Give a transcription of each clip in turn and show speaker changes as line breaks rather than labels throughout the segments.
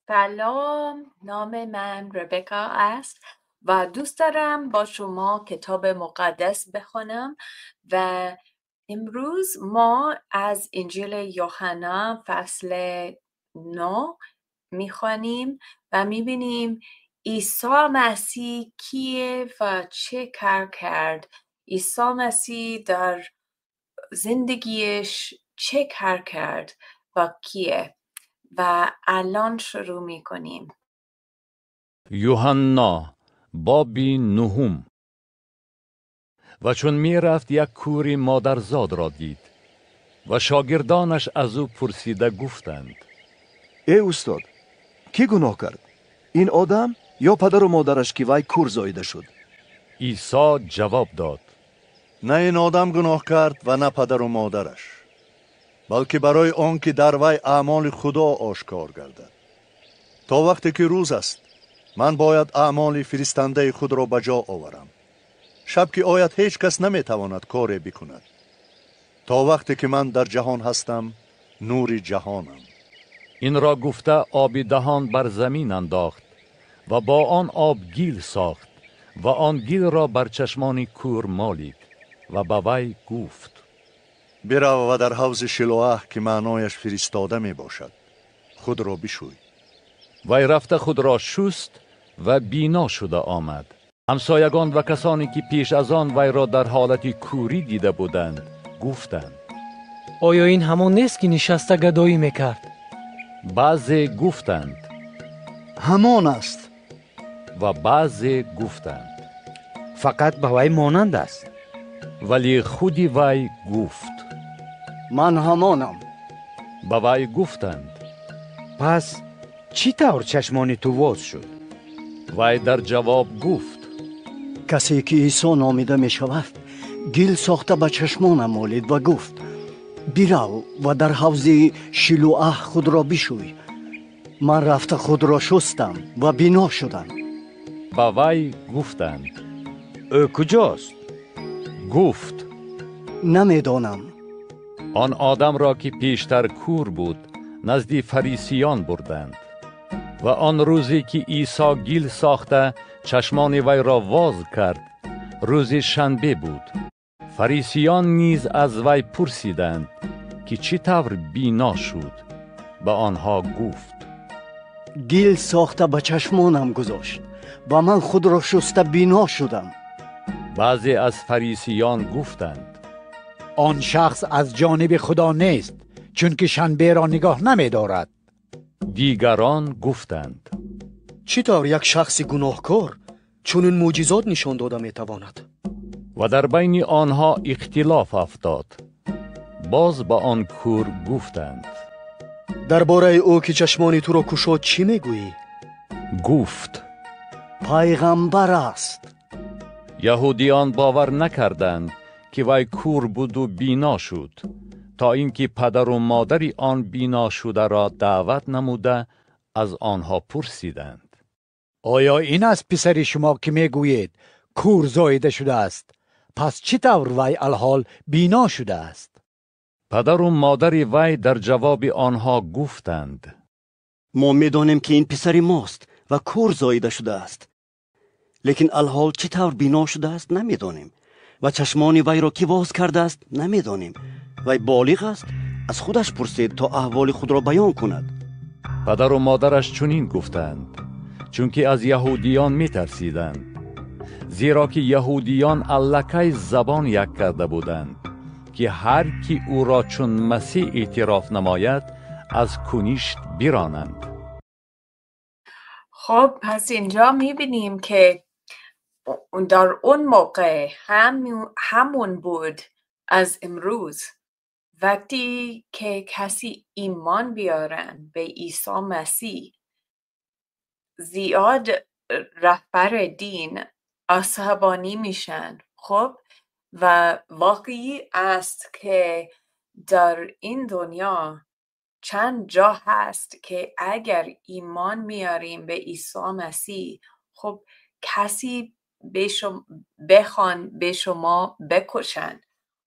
سلام، نام من ربکا است و دوست دارم با شما کتاب مقدس بخوانم و امروز ما از انجیل یوحنا فصل 9 میخوانیم و میبینیم عیسی مسیح کیه و چه کار کرد. عیسی مسیح در زندگیش چه کار کرد و کیه؟ و الان شروع میکنیم.
یوحنا بابی نهم. و چون میرفت یک کوری مادرزاد را دید و شاگردانش از او پرسیده گفتند:
ای استاد، کی گناه کرد؟ این آدم یا پدر و مادرش که وی کور زاییده شد؟
عیسی جواب داد:
نه این آدم گناه کرد و نه پدر و مادرش، بلکه برای آن که در وی اعمال خدا آشکار گردد. تا وقتی که روز است من باید اعمال فرستنده خود را به جا آورم. شب که آید هیچ کس نمیتواند کاری بکند. تا وقتی که من در جهان هستم نور جهانم.
این را گفته آب دهان بر زمین انداخت و با آن آب گیل ساخت و آن گیل را بر چشمان کور مالید و به وی گفت:
برو و در حوض شلواه که معنایش فرستاده می باشد خود را بشوی.
وی رفته خود را شست و بینا شده آمد. همسایگان و کسانی که پیش از آن وی را در حالت کوری دیده بودند گفتند:
آیا این همان نیست که نشسته گدایی میکرد؟
بعضی گفتند:
همان است.
و بعضی گفتند:
فقط به وی مانند است.
ولی خودی وی گفت:
من همانم.
به وی گفتند:
پس چی طور چشمان تو باز شد؟
وی در جواب گفت:
کسی که عیسی نامیده می شود گل ساخته به چشمانم مالید و گفت: برو و در حوض شیلواه خود را بشوی. من رفته خود را شستم و بینا شدم.
به وی گفتند:
او کجاست؟
گفت:
نمیدانم.
آن آدم را که پیشتر کور بود نزد فریسیان بردند و آن روزی که عیسی گیل ساخته چشمان وی را واز کرد روز شنبه بود. فریسیان نیز از وی پرسیدند که چه طور بینا شد. به آنها گفت:
گیل ساخته به چشمانم گذاشت و من خود را شسته بینا شدم.
بعضی از فریسیان گفتند:
آن شخص از جانب خدا نیست، چون که شنبه را نگاه نمی دارد.
دیگران گفتند:
چطور یک شخص گناهکار چنین معجزات نشان داده می تواند؟
و در بین آنها اختلاف افتاد. باز به آن کور گفتند:
درباره او که چشمان تو را گشود چی میگویی؟
گفت:
پیغمبر است.
یهودیان باور نکردند که وی کور بود و بینا شد، تا اینکه پدر و مادر آن بینا شده را دعوت نموده از آنها پرسیدند:
آیا این است پسر شما که میگویید کور زاییده شده است؟ پس چطور وی الحال بینا شده است؟
پدر و مادر وی در جواب آنها گفتند:
ما میدانیم که این پسر ماست و کور زاییده شده است، لیکن الحال چطور بینا شده است نمیدانیم و چشمان وی را کی باز کرده است نمیدانیم. وی بالغ است، از خودش پرسید تا احوال خود را بیان کند.
پدر و مادرش چنین گفتند چون که از یهودیان میترسیدند، زیرا که یهودیان الکی زبان یک کرده بودند که هر کی او را چون مسیح اعتراف نماید از کنیشت برانند.
خب پس اینجا میبینیم که در اون موقع همون بود از امروز. وقتی که کسی ایمان بیارن به عیسی مسیح، زیاد رهبر دین عصبانی میشن. خب و واقعی است که در این دنیا چند جا هست که اگر ایمان میاریم به عیسی مسیح، خب کسی بخوان به شما بکشن.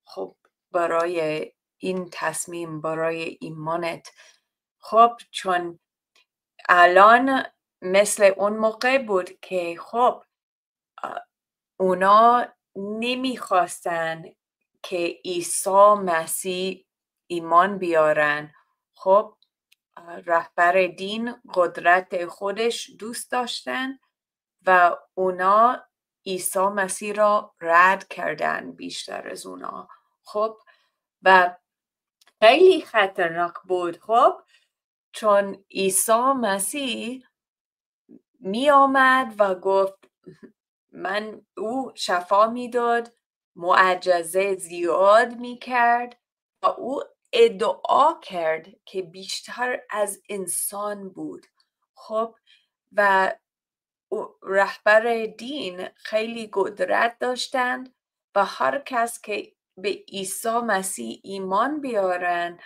خب برای این تصمیم، برای ایمانت، خب چون الان مثل اون موقع بود که خب اونا نمیخواستن که عیسی مسیح ایمان بیارن. خب رهبر دین قدرت خودش دوست داشتن و اونا عیسی مسیح را رد کردن بیشتر از اونا. خب و خیلی خطرناک بود، خب چون عیسی مسیح می آمد و گفت من، او شفا میداد، معجزه زیاد می کرد و او ادعا کرد که بیشتر از انسان بود. خب و رهبر دین خیلی قدرت داشتند و هر کس که به عیسی مسیح ایمان بیارن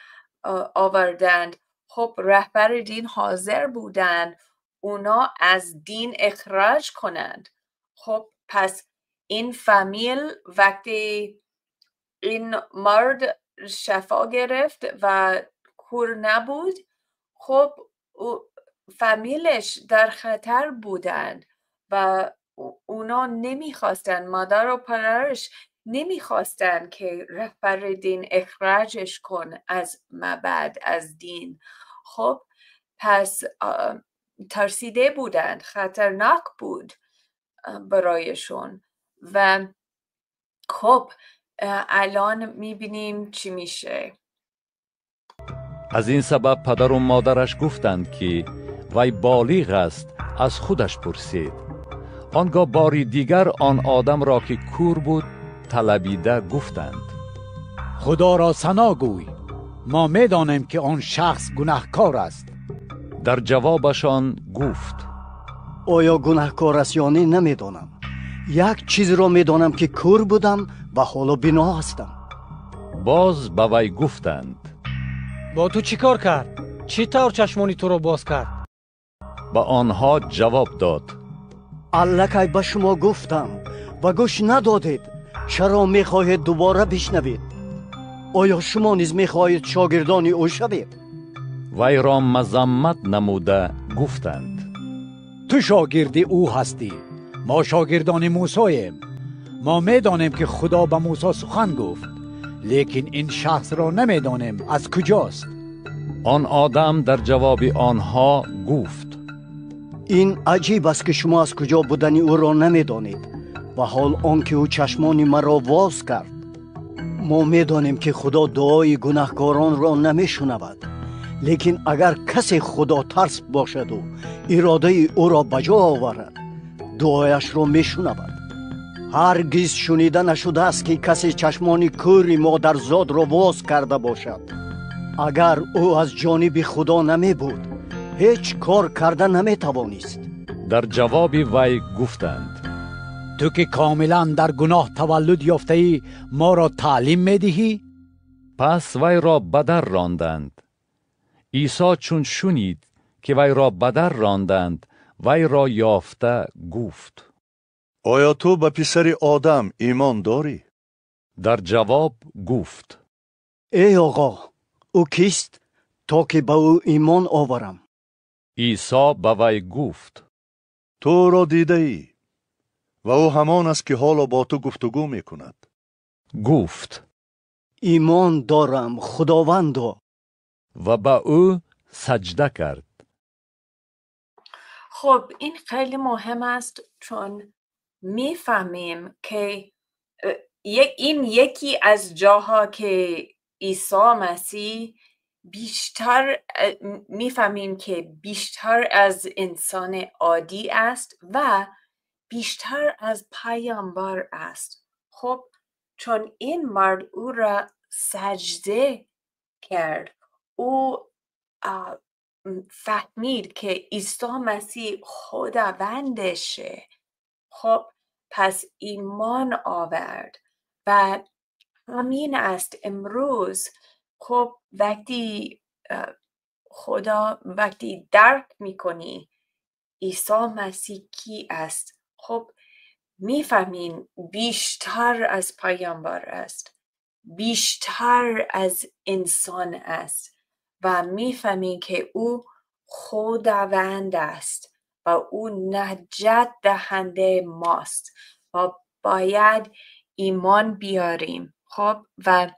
آوردند، خب رهبر دین حاضر بودند اونا از دین اخراج کنند. خب پس این فامیل وقتی این مرد شفا گرفت و کور نبود، خب فامیلش در خطر بودند و اونا نمیخواستند، مادر و پدرش نمیخواستند که رهبر دین اخراجش کن از معبد، از دین. خب پس ترسیده بودند، خطرناک بود برایشون. و خب الان میبینیم چی میشه.
از این سبب پدر و مادرش گفتند که وی بالغ است، از خودش پرسید. آنگاه باری دیگر آن آدم را که کور بود طلبیده گفتند
خدا را ثنا گوی، ما میدانیم که آن شخص گناهکار است.
در جوابشان گفت
آیا گناهکار است یا نه نمیدانم، یک چیز را میدانم که کور بودم و حالا بینا هستم.
باز به وی گفتند
با تو چی کار کرد؟ چی طور چشمانی تو را باز کرد؟
به آنها جواب داد
الکی به شما گفتم و گوش ندادید، چرا میخواهید دوباره بشنوید؟ آیا شما نیز میخواهید شاگردان او شوید؟
وی را مذمت نموده گفتند
تو شاگرد او هستی، ما شاگردان موساییم. ما میدانیم که خدا به موسی سخن گفت، لیکن این شخص را نمیدانیم از کجاست.
آن آدم در جواب آنها گفت
این عجیب است که شما از کجا بودن او را نمیدانید و حال آنکه او چشمان مرا باز کرد. ما میدانیم که خدا دعای گناهکاران را نمیشنود، لیکن اگر کسی خدا ترس باشد و اراده او را بجا آورد، دعایش را میشنود. هرگز شنیده نشده است که کسی چشمان کور مادرزاد را باز کرده باشد. اگر او از جانب خدا نمی بود، هیچ کار کرده نمی توانست.
در جواب وی گفتند
تو که کاملا در گناه تولد یافته ای ما را تعلیم می دهی؟
پس وی را بدر راندند. عیسی چون شنید که وی را بدر راندند، وی را یافته گفت
آیا تو به پسر آدم ایمان داری؟
در جواب گفت
ای آقا، او کیست تا که به او ایمان آورم؟
عیسی به وی گفت
تو او را دیده ای و او همان است که حالا با تو گفتگو می کند.
گفت
ایمان دارم خداوندا.
و به او سجده کرد.
خب این خیلی مهم است، چون میفهمیم که این یکی از جاها که عیسی مسیح بیشتر میفهمیم که بیشتر از انسان عادی است و بیشتر از پیامبر است. خب چون این مرد او را سجده کرد، او فهمید که عیسی مسیح خداوندشه. خب پس ایمان آورد و همین است امروز. خب وقتی خدا، وقتی درک میکنی عیسی مسیح کی است، خب میفهمین بیشتر از پیامبر است، بیشتر از انسان است و میفهمین که او خداوند است و او نجات دهنده ماست و باید ایمان بیاریم. خب و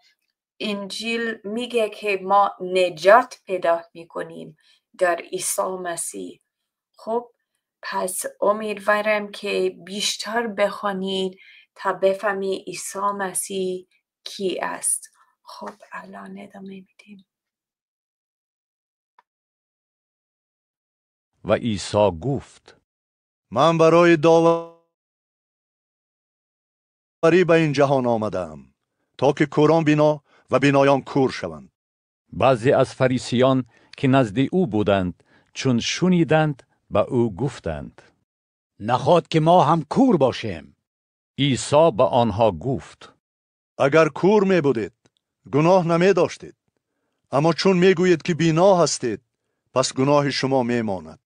انجیل میگه که ما نجات پیدا میکنیم در عیسی مسیح. خب پس امیدوارم که بیشتر بخوانید تا بفهمی عیسی مسیح کی است. خب الان ادامه میدیم.
و عیسی گفت
من برای داوری به این جهان آمدم تا که کوران بینا و بینایان کور شوند.
بعضی از فریسیان که نزد او بودند چون شنیدند به او گفتند
نخواد که ما هم کور باشیم.
عیسی به آنها گفت
اگر کور می بودید گناه نمی داشتید، اما چون می گویید که بینا هستید پس گناه شما می ماند.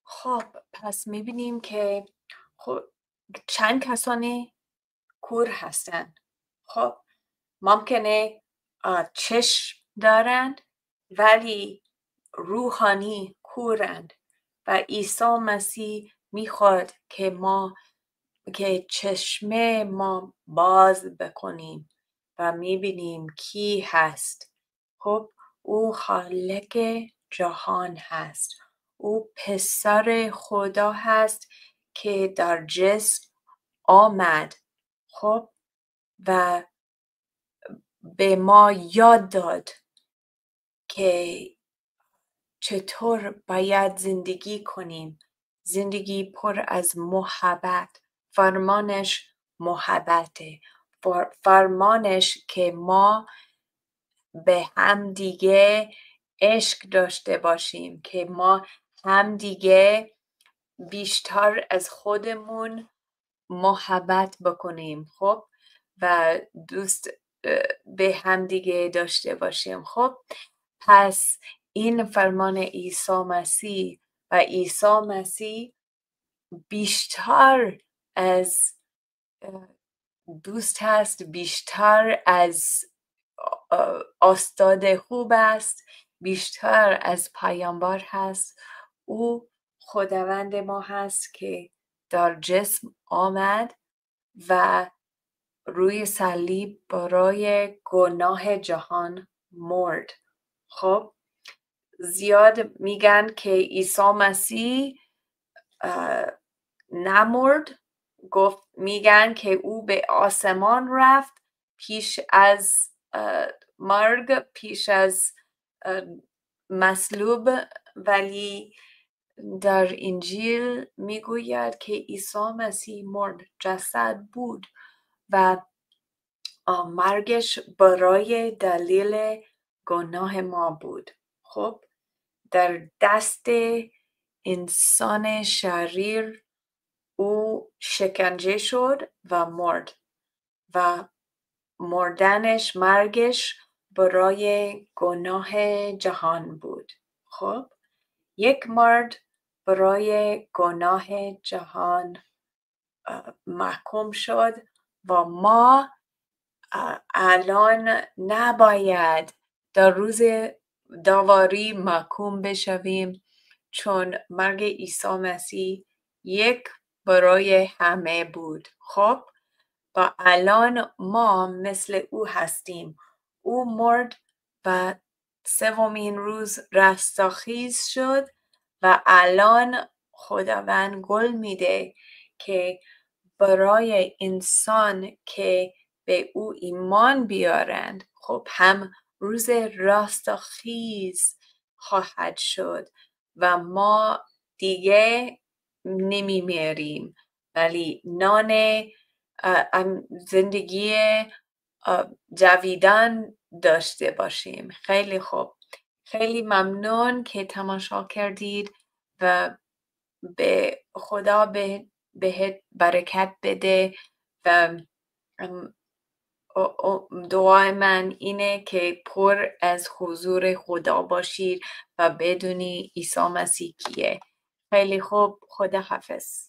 خب پس می بینیم که چند کسانی کور هستند. خب ممکنه چشم دارند ولی روحانی کورند و عیسی مسیح میخواد که ما که چشم ما باز بکنیم و میبینیم کی هست. خب او خالق جهان هست، او پسر خدا هست که در جسم آمد. خب و به ما یاد داد که چطور باید زندگی کنیم، زندگی پر از محبت. فرمانش محبته، فرمانش که ما به هم دیگه عشق داشته باشیم، که ما هم دیگه بیشتر از خودمون محبت بکنیم. خب و دوست به هم دیگه داشته باشیم. خب پس این فرمان عیسی مسیح و عیسی مسیح بیشتر از دوست هست، بیشتر از استاد خوب است، بیشتر از پیامبر هست. او خداوند ما هست که در جسم آمد و روی صلیب برای گناه جهان مرد. خب زیاد میگن که عیسی مسیح نمرد، گفت میگن که او به آسمان رفت پیش از مرگ، پیش از مصلوب، ولی در انجیل میگوید که عیسی مسیح مرد، جسد بود و مرگش برای دلیل گناه ما بود. خب در دست انسان شریر او شکنجه شد و مرد و مردنش، مرگش برای گناه جهان بود. خب یک مرد برای گناه جهان محکوم شد و ما الان نباید در روز داوری محکوم بشویم، چون مرگ عیسی مسیح یک برای همه بود. خب و الان ما مثل او هستیم. او مرد و سومین روز رستاخیز شد و الان خداوند گل میده که برای انسان که به او ایمان بیارند، خب هم روز رستاخیز خواهد شد و ما دیگه نمیمیریم، ولی نان زندگی جاویدان داشته باشیم. خیلی خوب، خیلی ممنون که تماشا کردید و به خدا بهت برکت بده و دعای من اینه که پر از حضور خدا باشید و بدونی عیسی مسیح کیه. خیلی خوب، خدا حافظ.